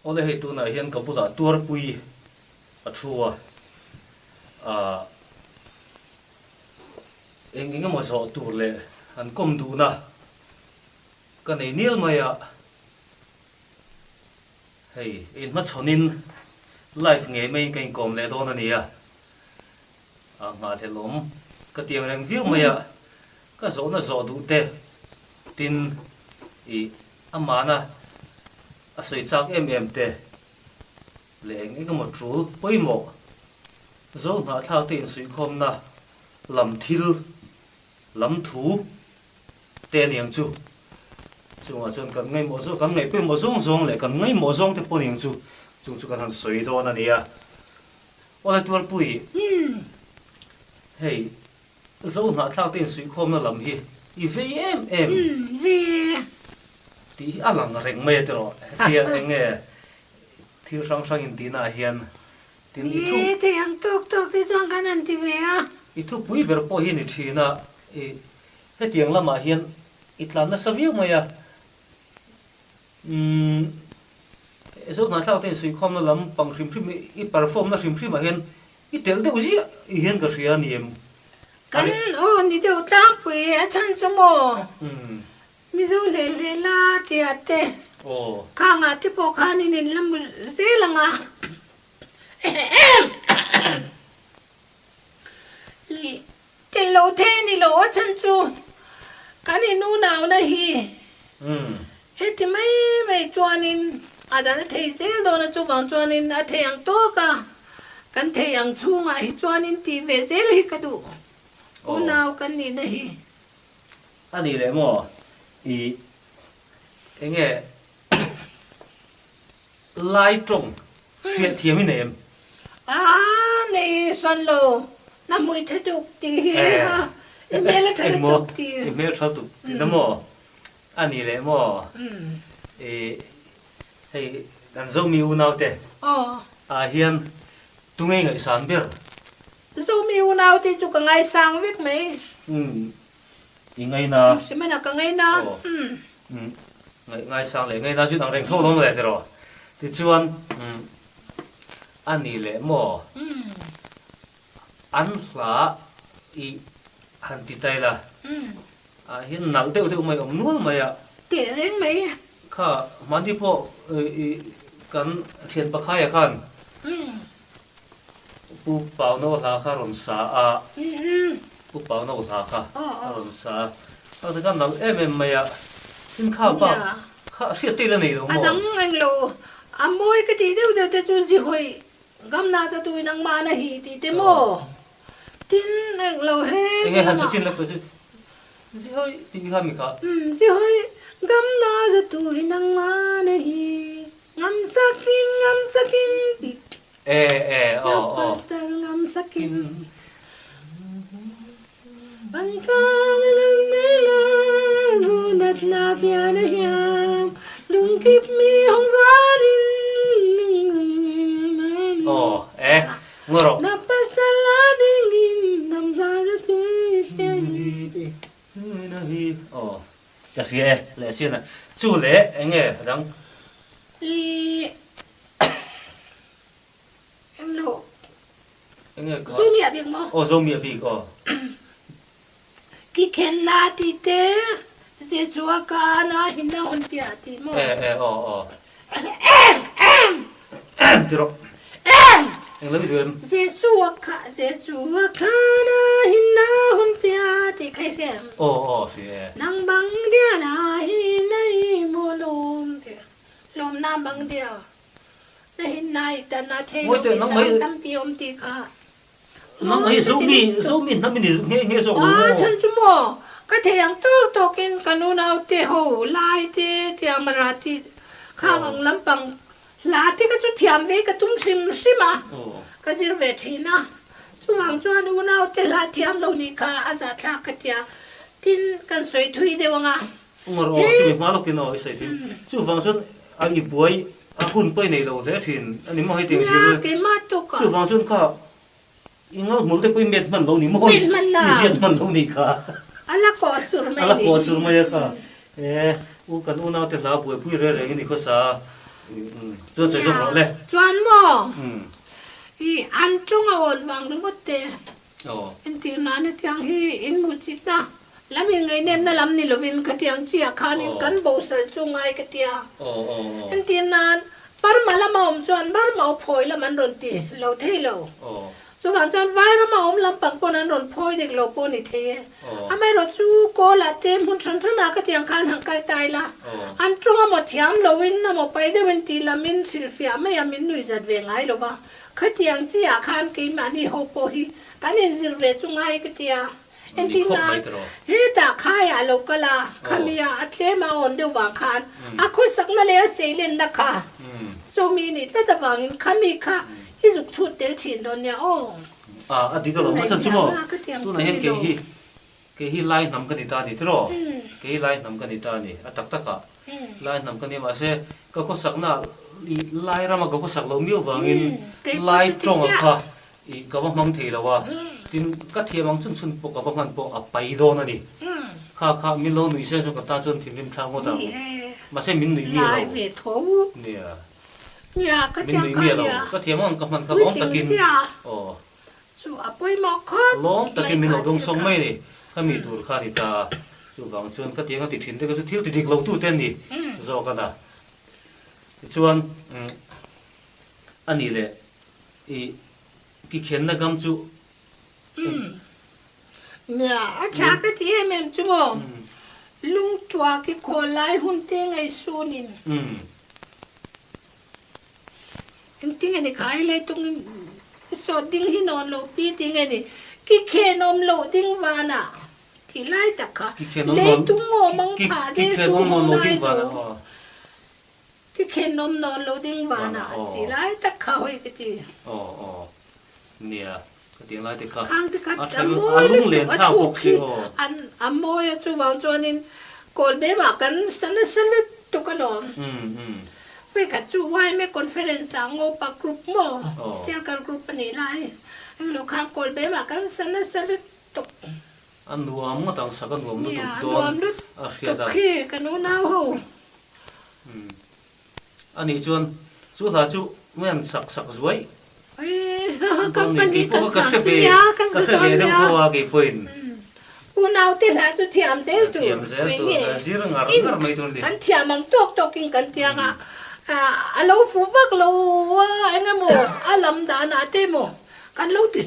Awle hei tunah hian ka bulah Tuarpui a thu a, ah eng eng emaw zawh tur leh an kawm duhna ka nei nial mai a, hei inhmachhawnin live ngei maiin ka inkawm leh dawn a ni a. A nghahhlelh awm ka tiang reng viau mai a, ka zawhna zawh duh te tin ih amahna a sawi chak em em te leh eng eng emaw tul pawimawh zo hnahthlak te insuihkhawmna lam thil lam thu te aniang chu. Chungah chuan kan ngaihmawh zawng kan ngaih pawimawh zawng zawng leh kan ngaihmawh zawng te pawh aniang chu chung chu kan han sawi dawn a nia. Awle Tualpui, hei Zo hnahthlak te insuihkhawmna lam hi i vei em em tih hi a lang reng mai a tiraw? Hetia eng nge thil hrang hrang intihnaah hian tin i thu. Ni, thei ang tawk tawk te chuan kan han ti ve a. I thupui ber pawh hi ni thin a, i hetiang lamah hian i tlan nasa viau mai a. Umm, Zo hnahthlak te insuihkhawmna lam pang hrim hrim i perform na hrim hrim ah hian i telh deuh ziah hian ka hria a ni em? Kan aw ni deuh tlangpui a chhan chu maw? Mizo hleh hleh la tia te khangah te pawh khan in in la mu zel ang a. Ih. Tel lo thei a ni lo a chhan chu kan in unauna hi heti mai mai chuanin a dal thei zel dawn a, chuvang chuanin a thei ang tawk a, kan thei ang chhungah hi chuanin tih ve zel hi ka duh unau kan nihna hi. A ni leh maw? Ih enge Lai tawng hriat thiam i nei em? Aa nei hran lo, na hmui tha tuk tih hi i hmel a tha lutuk tih. I hmel tha tuk tih na maw? A ni leh maw? I hei kan Zomi unau te ah hian tunge i ngaihsan ber? Zomi unau te chu ka ngaisang vek mai. I ngaina. Hrim hrim a ka ngaina. Ngaih ngaisang leh ngaina chu dang reng tho lawm le tiraw. Tichuan a ni leh maw an hla i han ti tai la ah hian nalh deuh deuh mai awm nual mai a. Teh reng mai. Kha mahni pawh i kan thian pakhaia khan Pu Pauno hla kha rawn sa a, Pu Pauno hla kha a rawn sa a, a ti kha nalh em em mai a, tin kha bak kha hriat te ila nei lo maw? A dang reng lo, a mawi ka tih deuh deuh te chu Zihawi Gamna cha tui nangmah na hi tih te maw? Tin eng lo he ti lama. Enge han sachin la chu Zihawi tih kha mi kha. Zihawi Gamna cha tui nangmah na hi ngam sakin ngam sakin tih. E e aw aw. Pasal ngam sakin Bangkang lam nei la ngunat na pian a hiam lungkip mi hawng zalin Aw e ngaw rawh. Na pasal a dingin nam zal a tui pian hi. Aw ka hria e leh sian a chu leh enge dang. I Englo. Enge ka. Zomi a bik maw? Aw Zomi a bik aw. Ki khen na ti te Jesu a ka na hin na hun pia ti maw? E e aw aw. Em em. Em ti rawh. Em. Englo i duh em? Jesu a ka Jesu a ka na hin na hun pia ti khai hria em? Aw aw hria e. Nang bang dia na hin na i maw lawm ti. Lawmna bang dia na hin nai tan a thei lo mi sang tampi awm ti kha. Nang hi Zomi Zomi hnam in i nge nge zawk lo maw? A chhan chu maw ka thei ang tawk tawk in ka nunau te ho lai te tia Marathi khang ang lampang hla te kha chu thiam ve ka tum hrim hrim a ka zir ve thin a chuvang chuan unau te hla thiam lo nih kha a zahthlak ka tia tin kan sawi thui deuh ang a. Ungawr aw, chumi hma lawkin aw i sawi thin. Chuvang chuan a i buai a hun pawh i nei lo hle thin a ni maw hei tiang zir. Chuvang chuan kha i ngal hmul te pawh i met hman lo ni maw i ziat hman lo ni kha. A la kawh sur mai a la kawh sur mai a kha. E u kan unau te hla buaipui reng reng i ni khawsa. Chuan sawi zawk rawh le. Chuan maw? I an tawng a awn vang ringawt te. Entir nan hetiang hi in hmuhchitna lam in ngaihnepna lam ni lovin khatiang chiah khanin kan bosal chu ngai ka tia. Entir nan Burma lama awm chuan Burma aw phawi lam an rawn ti lo thei lo. Chuvang chuan Vairama awm lampang pawn an rawn phawi dik lo pawh a ni thei e. Amaherawh chu Kawlah te hmun hran hranah ka tiang khan han kal ta ila, an tawng amaw thiam loin amaw pai deuhin tih lamin hrilhfiah mai a min nuihzat ve ngai lo va. Khatiang chiah khan keimahni ho pawh hi kan inzir ve chu ngai ka ti a. Entir nan, hetah khaiah a lo kal a, khamia a tlem a awn deuh vang khan a khawsakna leh a seilenna kha chumi nih tlat avangin khami kha i zuk chhut tel thin dawn nia aw. A, a dik alawm a chhan chu maw? Tunah hian kei hi, kei hi lai hnam ka ni ta a ni tiraw? Kei hi lai hnam ka ni ta a ni, a tak takah lai hnam ka ni a mahse ka khawsakna i lai rama ka khawsak loh miau vangin lai tawng ang kha I ka va hmang thei lo a, tin ka thiam ang chhun chhun pawh ka va hman pawh a pai dawn a ni. Kha kha min lo nuih sen chu ka tan chuan thinrim thlak ngawt ang. Mahse min nuih miah lo. Nia. Min nuih miah lo. Ka thiam ang ka hman kha lawm takin aw. Lawm takin min lo dawng sawng mai a ni. Kha mi tur kha a ni ta a. Chuvang chuan ka tiang a ti thin te kha chu thil ti dik lo tu te an ni zawk a na. Tichuan a nih leh I kikhenna gam chu Umm. Nia, a tha ka ti em em chu maw? Lungtuak i khaw lai hun te ngaihsunin. Umm. Engtin nge ni kha i leitung i sawt ding hi nawn lo pi ti nge ni kikhen awm loh ding vanah tih lai tak kha leitung awm ang phah Jesu hung lai zo. Ki khenawm nawn lo ding vanah a chi lai tak kha hawi ka ti. Aw aw nia ka tih lai te kha Khang te kha a mawi lutuk a thluk hi an a mawi a chuvang chuanin kawl bemah kan sa nasa lutuk alawm. Hei khat chu YMA conference ah Ngopa group maw Sialkal group a nih lai englo khang kawl bemah kan sa nasa lutuk. A nuam ngawt ang sak a nuam lutuk dawn a hriat a. Nia a nuam lutuk khi kan unau ho. Umm. A nih chuan chu hla chu mai an sak sak zuai. Kan pahnih kan sak chu nia kan sa dawn nia. Ka hre ve deuh tho a kei pawhin. Unau te hla chu thiam zel tur. Thiam zel tur zir ngar ngar mai tur a ni. Kan thiam ang tawk tawkin kan tiang a. A lo fuh vak lo a eng emaw a lam danah te emaw kan lo ti.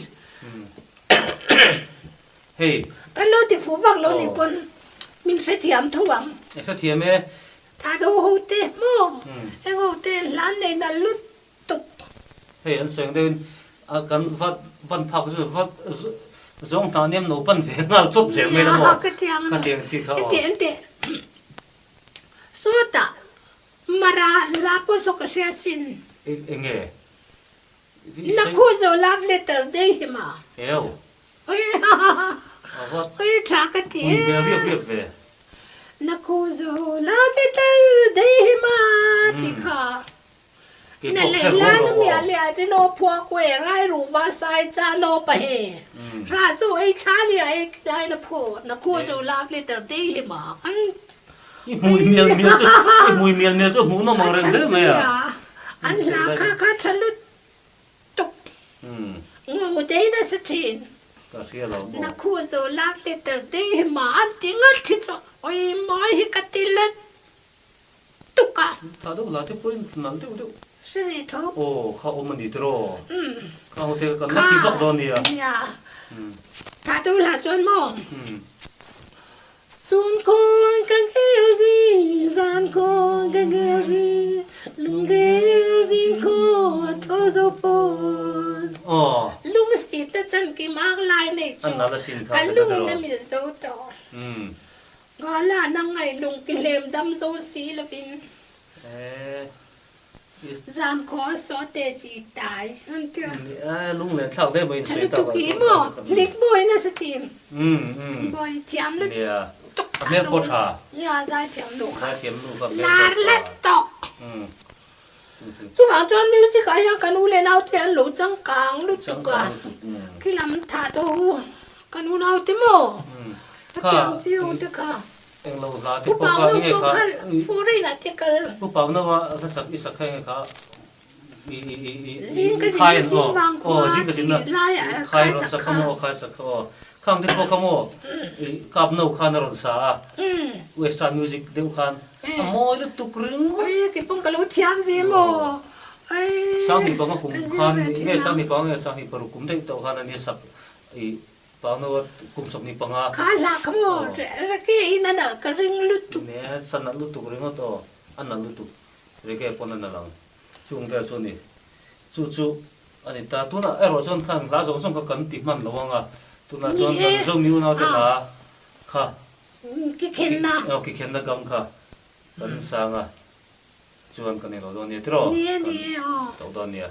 Hei. Kan lo ti fuh vak lo ni pawn min hrethiam tho ang. I hrethiam e. Tha do ho te maw? Eng ho te hlan nei nalh lutuk. Hei an sawi ang deuhin a kan vat van phak chu vat zawng hnah aniam no pan ve nghal chawt zel mai la maw? Ka tiang Ka tiang chi kha aw. Enteh enteh sawtah mara hla pawh saw ka hria sin. Eng nge? Na khu zo love letter dei hi ma. Eo. Oi oi tha ka ti e. Hmui hmel riap riap ve. Na khu zo love letter dei hi ma ti kha. Na lei la na mia lia te no phua kwe rai ru va sai cha no pa he. Ra zo ei cha lia ei lai na phu na khu zo love letter dei hi ma. An I hmui mial mial chu i hmui mial mial chu hmuh nawm ang reng hle mai a. An hla kha kha tha lutuk ngo dei nasa thin. Ka hria lo maw. Na khu zo love letter dei hi ma an ti ngat hi chu oi mawi hi ka ti lutuk a. Tha deuh la te pawhin nalh deuh deuh. Hre ve tho. Aw kha awm a ni tiraw. Kha ho te kan la ti vak dawn nia. Nia. Tha deuh la chuan maw. Sun khawn ka ngel zi, zan khawn ka ngel zi, lung ngel zing khaw a tho zo pawn. Lung sit na chan ki mak lai nei chu kan lung in a mil zo tawh. Gala na ngai lung ki hlem dam zo si lovin. Zan khaw a saw te chi tai an tia. Lunglen thlak hle mai in sawi tak ah chuan. Maw hlik mawi nasa thin. Bawi thiam lutuk a hmel pawh tha. Nia zai thiam lu kha. Zai thiam lu kha hmel Lar let tawk. Chuvang chuan music ah hian kan u leh nau te an lo changkang lutuk a. Khi lam thah tawh u kan unau te maw. A thiam chiu te kha. Englo hla te pawh kha enge kha. Foreign ah te kal. Pu Paunoa hla sak i sak kha enge kha i i i i Zing ka khai zin aw zing vang aw khua zing ka zin na tih lai ah khai khai rawn sak sak kha. kha maw khai sak kha aw khang te pawh kha maw i kap no khan a rawn sa a western music deuh khan a mawi lutuk ringawt. Oi kei pawh ka lo thiam ve maw oi 25 kum ka zir khan ve thin nge a. 25 nge 26 kum daih tawh khan ania sak i Pangnawa kum 25. Kha hla kha maw reggae in a nalh ka ring lutuk. Nia sa nalh lutuk ringawt aw, a nalh lutuk reggae pawn a nalh ang chung vel chu a ni. Chu chu a ni ta. Tunah erawh chuan khan hla zawng zawng kha kan ti hman lo ang a, tunah chuan kan Zomi unaute hla kha Kikhenna. Aw kikhenna gam kha kan sang a, chuan kan englo dawn nia tiraw? Ni e ni e aw. Kan to dawn nia.